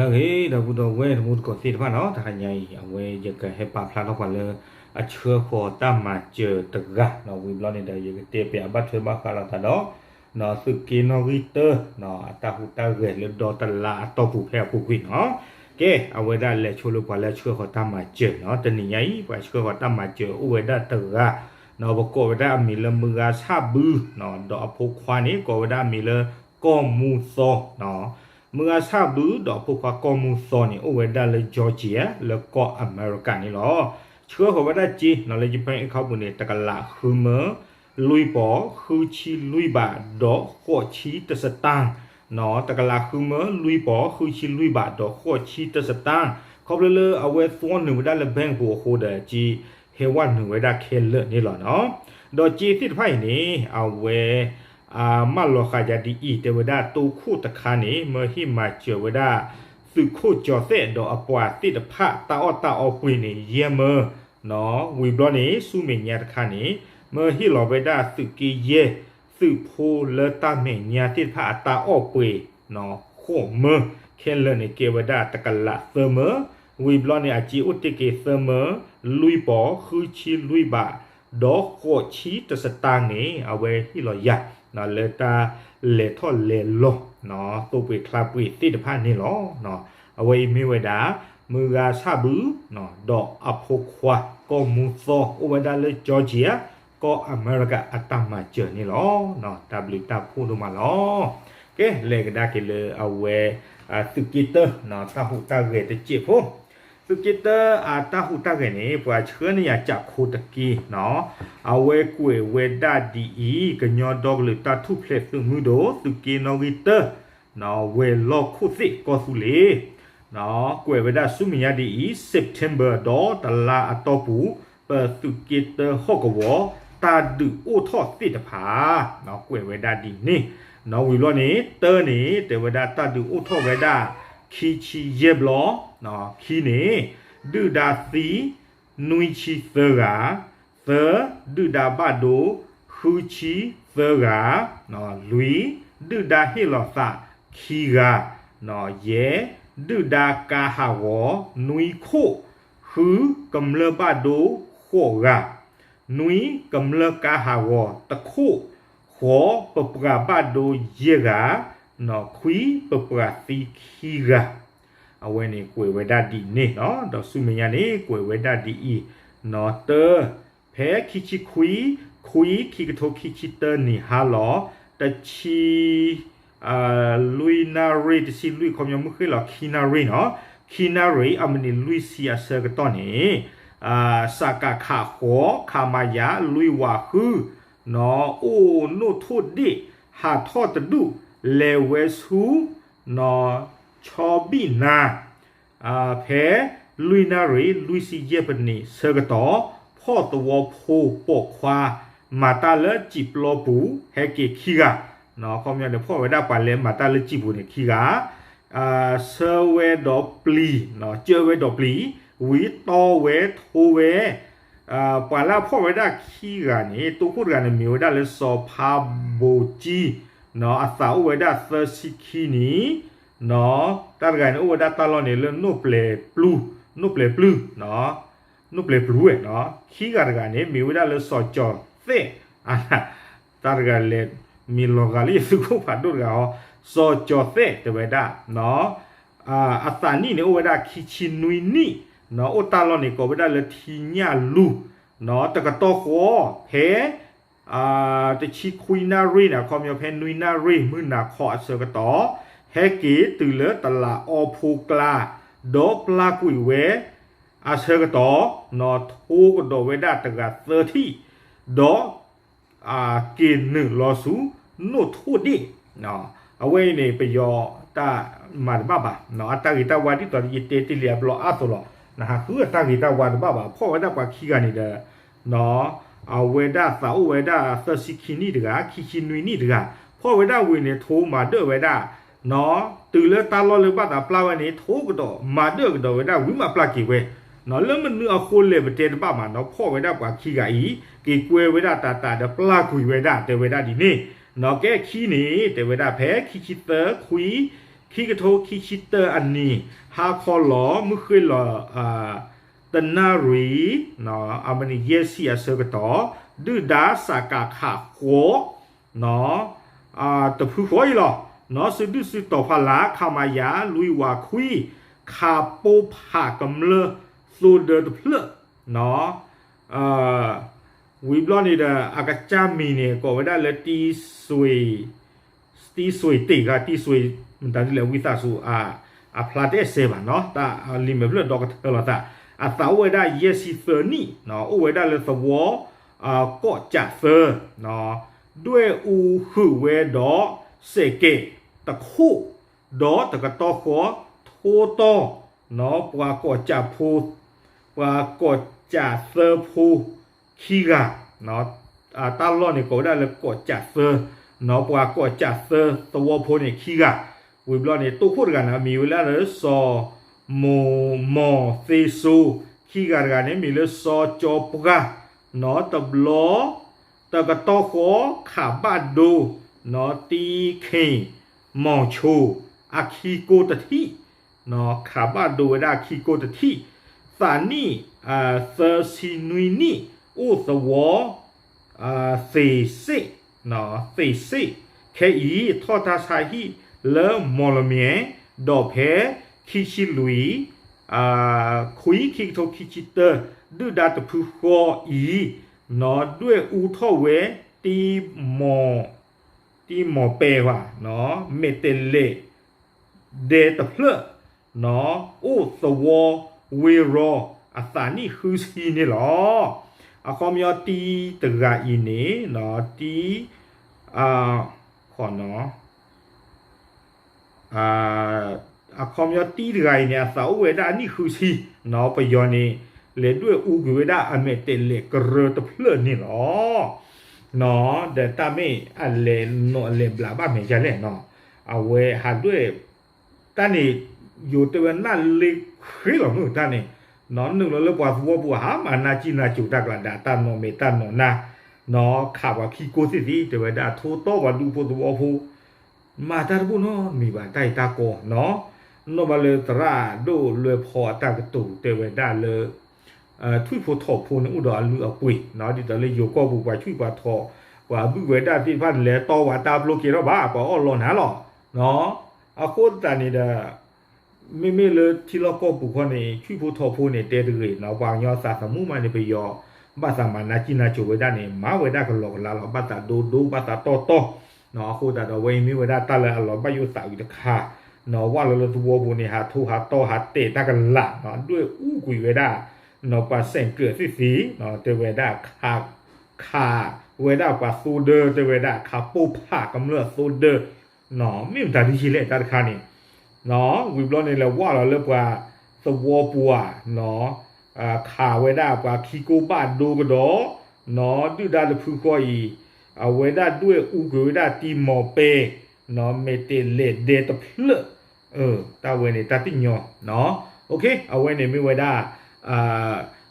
လၢအဂ့ၤ ဒီပုၢ်ဒီဝဲၢ်တံၤသကိးသ့ၣ်တဖၣ်နီၤ, တဟါညါအံၤ အဝဲယကဟဲပာ်ဖျါထီၣ်ပှၤလၢအဆှၢဃီၤတၢ်မၤစၢၤတဂၤနီၤ, ဝံၤဘျီန့ၣ်ဒီး ယကတဲပၠးဘၣ်ထွဲဘၣ်ဃးလိာ်သးဒီး သုးက့နီၣ်ဂံၢ်တၢ အတၢ်ဟူးတၢ်ဂဲၤလၢဒီတလါအတီၢ်ပူၤဖဲအပူၤကွံာ်နီၤ. ကဲ အဝဲဒၣ်လဲၤဆိလၢပှၤလၢအဆှၢဃီၤတၢ်မၤစၢၤနီၤ, တနံၤညါအံၤ ပှၤဆှၢဃီၤတၢ်မၤစၢၤအိၣ်ဝဲဒၣ်တဂၤနီၤ, ပကိးဝဲဒၣ်အမံၤလၢမုၢ်ဂၤဆၣ်ဘုနီၤ, ဒီးအဖိခွါန့ၣ် ကိးဝဲဒၣ်အမံၤလၢကီၢ်မူသီနီၤ. မုၢ်ဂၤဆၣ်ဘုဒီးအဖိခွါကီၢ်မူသီန့ၣ် အိၣ်ဝဲဒၣ်လၢ Georgia လၢကီၢ်အမဲရကၤန့ၣ်လီၤ. ဆှၢဃီၤဝဲဒၣ်စ့နီၤ လၢ Japan Airlines ပူၤန့ၣ် တကလးဃုမၢ လွံၢ်ပီၤ ဃုဆံလွံၢ်ဘး ဒီးဃိးဆံတစတၢ်နီၤ, တကလးဃုမၢ လွံၢ်ပီၤ ဃုဆံလွံၢ်ဘး ဒီးဃိးဆံတစတၢ်, ခီဖျိလၢအဝဲသွီနုာ်ဝဲဒၣ်လၢ bank ပူၤအဃိဒီး စ့ဟဲဝဲနုာ်ဝဲဒၣ်ခဲလၢာ်န့ၣ်လီၤနီၤ. ဒီးစ့သ့ၣ်တဖၣ်အံၤန့ၣ် အဝဲ မၢလီၤဃာ်ယၤဒ်အံၤ တဲဝဲဒၣ် တိခိၣ်တခါန့ၣ် မၢဟ့ၣ်မၤစၢၤဝဲဒၣ် သုးခိၣ်ကၠီၤသဲးဒီးအပှၤသ့ၣ်တဖၣ် တၢ်အီၣ်တၢ်အီပှ့ၤန့ၣ် ယဲၢ်မၢနီၤ, ဝံၤဘျီန့ၣ် ဆူမဲာ်ညါတခါန့ၣ် မၢဟ့ၣ်လီၤဝဲဒၣ်သုးက့ယဲၢ် သုးဖိလၢတၢ်မဲာ်ညါသ့ၣ်တဖၣ်အတၢ်အီၣ်ပှ့ၤနီၤ ဃိးမၢ, ခဲလၢာ်န့ၣ်ကဲဝဲဒၣ်တကလးသၢမၢ, ဝံၤဘျီန့ၣ် အစ့အိၣ်တ့ၢ်က့ၤသၢမၢ လွံၢ်ပီၤ ဃုဆံလွံၢ်ဘး ဒီးဃိးဆံတစတၢ်န့ၣ် အဝဲဟ့ၣ်လီၤယၤ လၢတၢ်လဲၤထီၣ်လဲၤလီၤ သိပှ့ၤချါပှ့ၤသ့ၣ်တဖၣ်န့ၣ်လီၤ. အဝဲအံၤမ့ၢ်ဝဲဒၣ် မုၢ်ဂၤဆၣ်ဘု ဒီးအဖိခွါ ကီၢ်မူသီ အိၣ်ဝဲဒၣ်လၢ Georgia ကီၢ်အမဲရကၤအတၢ်မၤစၢၤန့ၣ်လီၤ. တၢ်ဘျုးတၢ်ဖှိၣ်ဒိၣ်မးလီၤ. ကဲ လဲၤကဒါက့ၤလၢအဝဲ သုးက့တၢ တၢ်ဟူးတၢ်ဂဲၤတစဲးဖိ, သုးက့တၢအတၢ်ဟူးတၢ်ဂဲၤန့ၣ် ပှၤဆှၢန့ၢ်ယၤကၠးခိတက့ၢ်နီၤ, အဝဲကွဲးဝဲဒၣ်ဒ်အံၤ, ကညီဒီကလုာ်တၢ်ထူၣ်ဖျဲးသုးမုၢ်ဒိၣ် သုးက့နီၣ်ဂံၢ်တၢ ဝဲၤလီၢ်ခိၣ်သ့ၣ်ကီၢ်သူလ့ၤ ကွဲးဝဲဒၣ်ဆူမဲာ်ညါဒ်အံၤ, September ဒီးတလါအတီၢ်ပူၤ ပသုးက့တၢဟီၣ်ကဝီၤ တၢ်ဒုးအိၣ်ထီၣ်သ့ၣ်တဖၣ် ကွဲးဝဲဒၣ်ဒ်န့ၣ်နီၤ. ဝံၤဘျီန့ၣ် တၢန့ၣ် တဲဝဲဒၣ်တၢ်ဒုးအိၣ်ထီၣ်ဝဲဒၣ် ခံဆံယဲၢ်ဘျီ, ခံန့ၣ် ဒုၣ်ဒါသံ နွံဆံသၢဂၤ, သၢ ဒုၣ်ဒါဘၣ်ဒိ ဃုဆံသၢဂၤ, လွံၢ် ဒုၣ်ဒါဟ့ၣ်လီၤသး ခံဂၤ, ယဲၢ် ဒုၣ်ဒါကါဟးဂီၤ နွံခိၣ်, ဃု ကမျၢၢ်ဘၣ်ဒိ ဃိးဂၤ, နွံ ကမျၢၢ်ကါဟးဂီၤ တခိၣ်, ဃိး ပပှၤဘၣ်ဒိ ယဲၢ်ဂၤ, ခွံ ပပှၤသံ ခံဂၤ. အဝဲန့ၣ်ကွဲးဝဲဒၣ်ဒ်န့ၣ်နီၤ, ဒီးဆူမဲာ်ညါန့ၣ် ကွဲးဝဲဒၣ်ဒ်အံၤ, တၢ ဖဲခံဆံခွံ ခွံ ခံကထိခံဆံတၢနံၣ်ဟါလီၤ တဆံ လွံၢ်နၣ်ရံၣ် တဆံလွံၢ် ခီပညီမုၢ်ဃ့ၢ်လီၤ ခံနၣ်ရံၣ်နီၤ, ခံနၣ်ရံၣ် အမံးနံးလွံၢ်ဆံအဆၢကတီၢ်န့ၣ် စကခ ဃိး ခမရ လွံၢ်ဝးဃု အိၣ်နိၣ်ထိၣ်ဒ့ၣ် ဟးထီၣ်တဒူၣ် လဲၤဝဲဆူ ဆီဘံၣ်နါ ဖဲလွံၢ်နၣ်ရံၣ် လွံၢ်ဆံယဲၢ်ပနံးဆၢကတီၢ် ဖီၣ်သဝီဖိပိာ်ခွါ မၤတၢ်လၢစံာ်ပျီပူၤ ဟဲက့ၤခံဂၤ, ခီပညီန့ၣ် ဖီၣ်ဝဲဒၣ်ပှၤလဲၤမၤတၢ်လၢစံာ်ပူၤန့ၣ်ခံဂၤ, ဆှၢဝဲဒီးပျံၤ, ကၢဝဲဒီးပျံၤ, ဝံၤတီဝဲထိဝဲ ပှၤလၢအဖီၣ်ဝဲဒၣ်ခံဂၤန့ၣ် တိခိၣ်တဂၤန့ၣ် မ့ၢ်ဝဲဒၣ်လၢစီၤဖးဘိကၠံ, အသးအိၣ်ဝဲဒၣ်သၢဆံခံနံၣ်, တၢ်တဂၤန့ၣ် အိၣ်ဝဲဒၣ်တၢ်လီၢ်န့ၣ်လၢ နိၣ်ပျဲၤပျုၢ်, နိၣ်ပျဲၤပျုၢ်ဝဲ, ခံဂၤတဂၤန့ၣ် မ့ၢ်ဝဲဒၣ်လၢစီၤကၠီၤသဲး, တၢ်တဂၤလဲၤ မ့ၢ်လီၤဂာ်လၢယသုးခိၣ်ဖးဒိၣ်တဂၤဟီ, စီၤကၠီၤသဲးတဲဝဲဒၣ် အသးနံၣ်န့ၣ် အိၣ်ဝဲဒၣ်ခံဆံနွံနံၣ်, အိၣ်တၢ်လီၢ်န့ၣ် ကိးဝဲဒၣ်လၢထံညၣ်လူၤ, တကတီၢ်ဃီ ဖဲ တဆံခွံနၣ်ရံၣ်န့ၣ် အခီပညီဖဲနွံနၣ်ရံၣ် မုၢ်နၤခီအဆၢကတီၢ် ဟဲက့ၤတုၤလၢတလးအီဖိကျါ ဒီးပျၢ်ကွံာ်ဝဲ အဆၢကတီၢ် ထိကဒီးဝဲဒၣ်တဂၤသၢထံၣ်, ဒီး က့ၤနုာ်လီၤဆူ နိၣ်ထိၣ်ဒ့ၣ်, အဝဲအံၤန့ၣ် ပယီၤတၢ်မၤတဘၣ်ဘၣ်, အတၢ်ဂ့ၤတၢ်ဝါဒ်သိးယတဲတ့ၢ်လံအဘျီအါသိးလီၤ, နဟးဃုအတၢ်ဂ့ၤတၢ်ဝါတဘၣ်ဘၣ်, ဖီၣ်ဝဲဒၣ်ပှၤခံဂၤန့ၣ်ဒီး အဝဲဒၣ်သးအိၣ်ဝဲဒၣ်သၢဆံခံနံၣ်တဂၤ, ခံဆံနွံနံၣ်တဂၤ, ဖီၣ်ဝဲဒၣ်ဝံၤန့ၣ် ထိမၤဒၢၣ်ဝဲဒၣ်, တုၤလၢတၢ်လီၢ်လၢဘၣ်သးပျၢ်ဝဲန့ၣ် ထိကဒီးမၤဒၢၣ်ကဒီးဝဲဒၣ် ဝံၤမၤပျၢ်က့ၤဝဲ, လၢမနုၤအဃိလဲၣ်ပတဲတဘၣ်မးနီၤ, ဖီၣ်ဝဲဒၣ်ပှၤခံဂၤအံၤ က့ၤကွဲဝဲဒၣ်တၢ်တၢ်ဒီးပျၢ်ကွံာ်ဝဲဒၣ် တဲဝဲဒၣ်ဒ်န့ၣ်, ကဲခံန့ၣ် တဲဝဲဒၣ်ဖဲခံဆံသၢ ခွံ ခံကထိခံဆံတၢအနံၤ ဟါခီလီၤ မုၢ်ဃ့ၢ်လီၤ တနၣ်ရံၣ် အမံးနံးယဲၢ်ဆံအဆၢကတီၢ် ဒုၣ်ဒါစကခ ဃိး တဖုဃိးအံၤလီၤ. နီၢ်စုဒုၣ်စုတီၤဖီလာ် ခမရ လွံၢ်ဝးခွံ ခးပိၢ်ဖးကမျၢၢ်သိဒၢတဖျၢၣ် ဝံၤဘျီန့ၣ်ဒီး အကစၢ်မံၤန့ၣ် ကိးဝဲဒၣ်လၢ တံစွ့ၤတ့ၢ်ဂၤ တံစွ့ၤ မတၤဒ်လဲၣ် ဝံသးစူၤ အဖျါတအဲၣ်စဲဘၣ်နီၤ တၢ်လံာ်မဲာ်ဖျၢၣ်ဒီကထၢလီၤသး အသးအိၣ်ဝဲဒၣ်ယဲၢ်ဆံသၢနံၣ် အိၣ်ဝဲဒၣ်လၢသဝီ ကိးကးသၢ ဒွဲၣ်အူဃုာ်ဝဲဒီး စဲးကဲးတခိၣ် ဒီးတကတီၢ်ဃီ ထိတီၢ် ပှၤကိးကးဖိ ပှၤကိးကးသၢဖိ ခံဂၤ တၢ်လီၢ်န့ၣ်ကိးဝဲဒၣ်လၢကိးကးသၢ ပှၤကိးကးသၢသဝီဖိန့ၣ်ခံဂၤ ဝံၤဘျီန့ၣ် တိခိၣ်တဂၤန့ၣ် အမံၤဝဲလၢ စီၤမိၢ်မီၢ်သ့စိ ခံဂၤတဂၤန့ၣ် မံၤလၢစီၤကၠီပှၢ် နီတဘျီ တကတီၢ်ဃီ ခးဘၣ်ဒိ နီတံခ့ၣ်မီၢ်ဆိ အခံကိတထံၣ် ခးဘၣ်ဒိဝဲဒၣ်အခံကိတထံၣ် သးနံၣ် သၢဆံနွံနံၣ် အိၣ်သဝီ သ့ၣ်စ့ၣ် သ့ၣ်စ့ၣ် ခဲအံၤ ထီၣ်တၢ်ဆါဟံၣ်လၢမီၢ်လမၠဲၣ် ဒီးဖဲခံဆံလွံၢ် ခွံ ခံကထိခံဆံတၢ ဒုၣ်ဒါတဖုဃီအံၤ နီၢ်ဒွဲၣ်အူထီၣ်ဝဲ တံမီၢ် တံမီၢ်ပဲၢ်ဝဲ မဲာ်တဲးလဲး ဒဲတဖျၢၣ် နီၢ် အိၣ်သဝီ ဝ့ၢ်ရီ အသးနံၣ်ဃုဆံန့ၣ်လီၤ. အခီပညီတံတဂၤအံၤန့ၣ် နီၢ် တံ ခီနီၢ် အခီပညီတံတဂၤအံၤန့ၣ် အသးအိၣ်ဝဲဒၣ်အနံၣ်ဃုဆံ နီၢ် ပယီၤန့ၣ် လဲၤဒွဲၣ်အူကွံာ်ဝဲဒၣ်အမဲာ်တဲးလဲးကရၢတဖျၢၣ်န့ၣ်လီၤ. နီၢ် ဒီးတၢ်မ့ၢ်အလဲၤနီၢ်အလဲၤဘျးဘၣ်မဲာ်ယါလဲၣ်နီၢ် အဝဲဟးဒွဲၣ် တၢ်န့ၣ် ယိၤတဲဝဲနၢ်လ့ဃ့လီၤမုၢ်တၢ်န့ၣ် နီၢ် နုာ်လီၤလၢပှၤသဝီပူၤ ဟးမၤနၢ်ကံၣ်နၢ်ကိၤတၢ်ကျါဒၣ် တၢ်နီၢ်မဲာ်တၢ်နီၢ်နၢ် နီၢ် ခးပှၤခံကိသ့ၣ်သ့ၣ် တဲဝဲဒၣ် ထိတီၢ်ပှၤဒူဖိသဝီဖိ မၤတၢ်တဘၣ်နီတမံၤဘၣ်တၢ်အံၤတၢ်ကီ နီၢ် နီၢ်ဘၣ်လၢသရၣ်ဒိၣ်လွဲဖီအတၢ်ကတိၤတဲဝဲဒၣ်လၢ ထွံၣ်ဖိထိးဖိန့ၣ်အိၣ်ဒီးအလုၢ်အပှ့ၤ ဒ်သိးလၢယိၤကီၢ်ပူၤ ပှၤဆူၣ်ပှၤထိး ပှၤဘုၣ်ဝဲဒၣ်သ့ၣ်တဖၣ်န့ၣ် လဲၤတီဝဲတၢ်ပျိက့ၤထီၣ်ဘၣ် ပှၤအီၣ်လီၤနၤလီၤ. အဃိသတးန့ၣ်ဒီး မ့မ့ၢ်လၢထံလီၢ်ကီၢ်ပူၤခီန့ၣ် ထွံၣ်ဖိထိးဖိန့ၣ် တဲတဂ့ၤနီၢ် ပှၤကညီသးသမူမးန့ၣ် ပယီၤ ဘၣ်သးမၤနၢ်ကံၣ်နၢ်ကိၤဝဲဒၣ်န့ၣ် မၤဝဲဒၣ်ကလီကလီလီၤ ဘၣ်သးဒိဒိ ဘၣ်သးတီၢ်တီၢ် နီၢ် အဃိသတးဒီး အဝဲအံၤမ့ၢ်ဝဲဒၣ်တၢ်လၢအလီၤဘၣ်ယိၣ်သးအုးတခါ နီၢ် ဝဲလီၤလၢသဝီပူၤန့ၣ် ဟးထိဟးတီၢ်ဟးတဲာ်တၢ်ကလာ် နီၢ် ဒွဲၣ်အူကွံာ်ဝဲဒၣ် နီၢ် ပှၤစဲးကၢးသ့ၣ်သ့ၣ် နီၢ် တဲဝဲဒၣ် ခးဝဲဒၣ်ပှၤသိဒၢ တဲဝဲဒၣ် ခးပိၢ်ဖးကမျၢၢ်အသိဒၢ နီၢ် မ့ၢ်မတၤဒ်လဲၣ်တၢ်တခါန့ၣ် နီၢ် ဝံၤဘျီန့ၣ် လဲၤဝဲလီၤလၢပှၤသဝီပူၤဧါ နီၢ် ခးဝဲဒၣ်ပှၤခံကိဘၣ်ဒိကဒီး နီၢ် ဒုၣ်ဒါတဖုဃီအံၤ အဝဲဒၣ်ဒွဲၣ်အူကွံာ်ဝဲဒၣ်တံမီၢ်ပဲၢ် နီၢ် မဲာ်တဲးလဲးဒဲတဖျၢၣ် တၢ်ဝဲန့ၣ်တၢ်တညီ နီၢ် အဝဲန့ၣ်မ့ၢ်ဝဲဒၣ်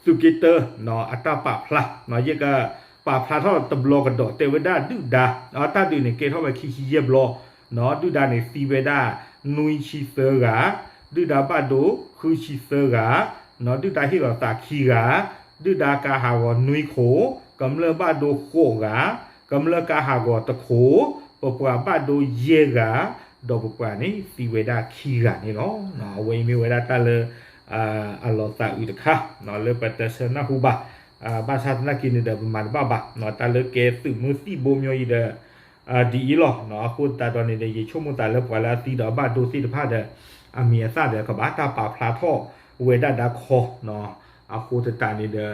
သုးက့တၢ နီၢ် အတၢ်ပာ်ဖျါ နီၢ် ယကပာ်ဖျါထီၣ်တဘျီကဒီး တဲဝဲဒၣ်ဒုၣ်ဒါ တၢ်ဒုးန့ၣ်ကဲထီၣ်ဝဲခံဆံယဲၢ်ဘျီ နီၢ် ဒုၣ်ဒါန့ၣ်သံဝဲဒၣ် နွံဆံသၢဂၤ ဒုၣ်ဒါဘၣ်ဒိ ဃုဆံသၢဂၤ နီၢ် ဒုၣ်ဒါဟ့ၣ်လီၤသးခံဂၤ ဒုၣ်ဒါကါဟးဂီၤနွံခိၣ် ကမျၢၢ်ဘၣ်ဒိဃိးဂၤ ကမျၢၢ်ကါဟးဂီၤတခိၣ် ပပှၤဘၣ်ဒိယဲၢ်ဂၤ ဒီးပပှၤန့ၣ်သံဝဲဒၣ်ခံဂၤန့ၣ်လီၤ. အဝဲအံၤမ့ၢ်ဝဲဒၣ်တၢ်လၢ အလီၤသးအုးတခါ လၢပတဆၢနၢ်ဟူဘၣ် ဘၣ်ဆၣ်သနာ်က့န့ၣ်ဒီး ပမၤတဘၣ်ဘၣ် တၢ်လၢကဲသုးမုၢ်သံၣ်ဘိမီၤအံၤဒီး ဒ်အံၤလီၤ. အဃိသတးဒီးန့ၣ်ဒီး ယဆိကမိၣ်သးလၢပှၤလၢအသံဒီးအဘၣ်ဒိသ့ၣ်တဖၣ်ဒီး အမံၤအသၣ်ဒီး ကဘၣ်တၢ်ပာ်ဖျါထီၣ်ဝဲဒၣ်ဒါခီ အဃိသတးန့ၣ်ဒီး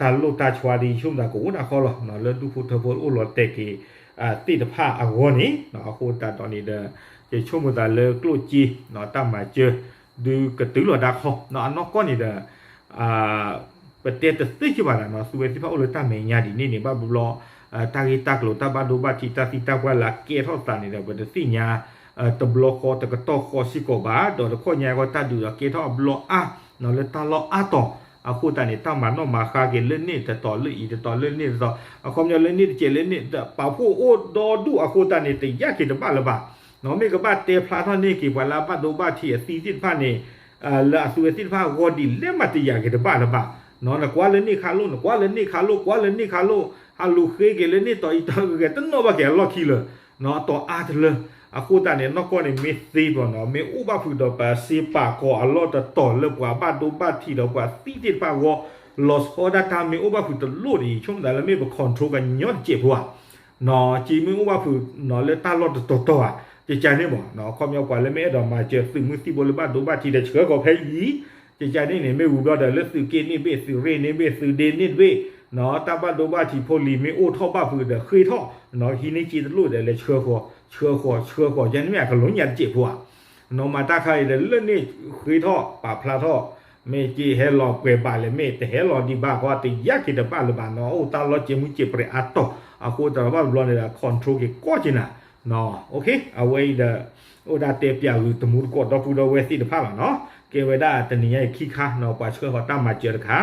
တၢ်လိၣ်တၢ်ဆွါဒ်ယဆိကမိၣ်သးကအိၣ်ဒၣ်ခီလီၤ လၢဒူၣ်ဖိထၢဖိအိၣ်လီၤတဲာ်က့ၤ သ့ၣ်တဖၣ်အဂီၢ်န့ၣ် အဃိသတးဒီးန့ၣ်ဒီး ယဆိကမိၣ်သးလၢကျိၣ်စ့ တၢ်မၤစၢၤ ဒုးကတုၤလီၤဒါခီ အနီၢ်ကီၢ်န့ၣ်ဒီး ပတဲတသ့က့ဘၣ်နၤနီၤ သုဝဲသ့ၣ်တဖၣ်အိၣ်လၢတၢ်မဲာ်ညါဒ်န့ၣ်န့ၣ် ဘၣ်ဘျီ တၢ်ဂ့ၢ်တၢ်ကျိၤတၢ်ဘၣ်ဒိဘၣ်ထံးတၢ်သံတၢ်ပှၢ်လၢအကဲထီၣ်သးန့ၣ်ဒီး ပတသ့ၣ်ညါ တဘျီဃီတကတီၢ်ဃီစ့ၢ်ကီးဘၣ် ဒီးတခီညါဃီတၢ်ဒုးဒီးကဲထီၣ်အဘျီအါ လၢတၢ်လီၢ်အါတီၤ အဃိသတးန့ၣ် တၢ်မၤနီၣ်မၤဃါက့ၤလၢန့ၣ်တတီၤလၢအံၤတတီၤလၢန့ၣ်တတီၤ အခီပညီလၢန့ၣ်တကဲးလၢန့ၣ် ပာ်ဖှိၣ်အိၣ်ဒီဒူၣ်အဃိသတးန့ၣ် တယာ်က့ၤတဘၣ်လၢၤဘၣ် မ့ၢ်ကဘၣ်တဲဖျါထီၣ်န့ၢ်က့ၤပှၤလၢအဘၣ်ဒိဘၣ်ထံးအသံသ့ၣ်တဖၣ်န့ၣ် လၢအသုဝဲသ့ၣ်တဖၣ်အဂီၢ်ဒ်လဲၣ်မးတယာ်က့ၤတဘၣ်လၢၤဘၣ်. နကွၢ်လၢန့ၣ်ခးလိၣ် နကွၢ်လၢန့ၣ်ခးလိၣ် ကွၢ်လၢန့ၣ်ခးလိၣ် ဟးလူၤဃ့က့ၤလၢန့ၣ်တီၤအံၤတီၤဂဲၤတနီၣ်ဘၣ်က့ၤအလီၢ်ခံလၢၤ တီၤအါတလၢ. အဃိသတးန့ၣ် နီၢ်ကီၢ်န့ၣ်မ့ၢ်သ့ဘျီနီၤ မ့ၢ်အိၣ်ဘၣ်ဖုးဒီးပစ့ပာ်ကီၤအလီၢ်တတီၤလၢပှၤဘၣ်ဒိဘၣ်ထံးဒီးပှၤသံသ့ၣ်တဖၣ်အဂီၢ် လီၤဆီဒၣ်တၢ်မ့ၢ်အိၣ်ဘၣ်ဖုးတလိၣ်ဒ်အံၤ ဆိကမိၣ်သးလၢမ့ၢ်ပ control ကညီတစဲးဖိဧါ က့မ့ၢ်အိၣ်ဘၣ်ဖုးလၢတၢ်လီၢ်တတီၤတီၤဧါ ကကန့ၣ်မး ခီပညီပှၤလၢမ့ၢ်အဲၣ်ဒိးမၤစၢၤသုးမုၢ်သံၣ်ဘိလၢဘၣ်ဒိဘၣ်ထံးဒီးဆှၢဃီၤဖဲအံၤ ကကန့ၣ်န့ၣ် မ့ၢ်ဝံၤဘျီဒီးလၢသုးက့န့ၣ်ဘ့ၣ် သုးရ့ၣ်န့ၣ်ဘ့ၣ် သုးဒ့န့ၣ်တဘ့ၣ် တၢ်ဘၣ်ဒိဘၣ်ထံးဖိလံၤမ့ၢ်အိၣ်ထီၣ်ဘၣ်ဖုးဒီးဃ့ထီၣ် ဟံးန့ၢ်စ့တလိၣ်ဒီးလဲၤဆှၢဃီၤ ဆှၢဃီၤ ဆှၢဃီၤ ယန့ၣ်မ့ၢ်အကလီၤညါတစဲးဖိဧါ နီၢ်မၤတၢ်ခါအံၤဒီးလၢန့ၣ်ဃ့ထီၣ် ပာ်ဖျါထီၣ် မ့ၢ်က့ဟဲလီၤပှဲၤဘၣ်လဲၣ် မ့ၢ်တဟဲလီၤဒံးဘၣ်ဃီ တယာ်က့ၤတဘၣ်လၢၤဘၣ်နီၤ အိၣ်တၢ်လီၢ်စဲးမုၢ်စဲးပြဲးအါတီၤ အဃိသတးဘၣ်ဘျီန့ၣ်ဒီး control က့ၤကီၢ်က့ၤနၤ အဝဲအံၤဒီး အိၣ်ဒၣ်တဲပၠးဂုာ်တမူတကိးဒီပုၢ်ဒီဝဲၢ်သ့ၣ်တဖၣ်လီၤနီၤ ကဲဝဲဒၣ်တနံၤညါအံၤခံခါနီၤ ပှၤဆှၢဃီၤတၢ်မၤစၢၤတခါ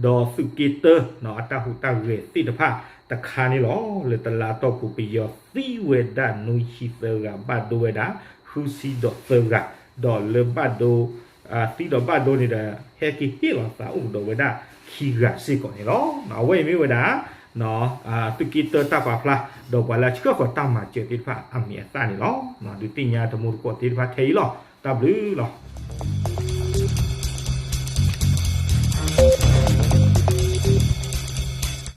ဒီးသုးက့တၢနီၤ အတၢ်ဟူးတၢ်ဂဲၤသ့ၣ်တဖၣ်တခါန့ၣ်လီၤ. လၢတလါတီၢ်ပူၤပယီၤသံဝဲဒၣ်နွံဆံသၢဂၤ ဘၣ်ဒိဝဲဒၣ် ဃုဆံဒီးသၢဂၤ ဒီးလၢဘၣ်ဒိ သံဒီးဘၣ်ဒိန့ၣ်ဒီး ဟဲက့ၤဟ့ၣ်လီၤသးအိၣ်ကဒီးဝဲဒၣ်ခံဂၤစ့ၢ်ကီးန့ၣ်လီၤ. အဝဲအံၤမ့ၢ်ဝဲဒၣ် သုးက့တၢတၢ်ပာ်ဖျါ ဒီးပှၤလၢဆှၢဃီၤတၢ်မၤစၢၤသ့ၣ်တဖၣ်အမံၤအသၣ်န့ၣ်လီၤ. ဒုးသ့ၣ်ညါတမူတကိးသ့ၣ်တဖၣ်ထဲအံၤလီၤ. တၢ်ဘျုးလီၤ.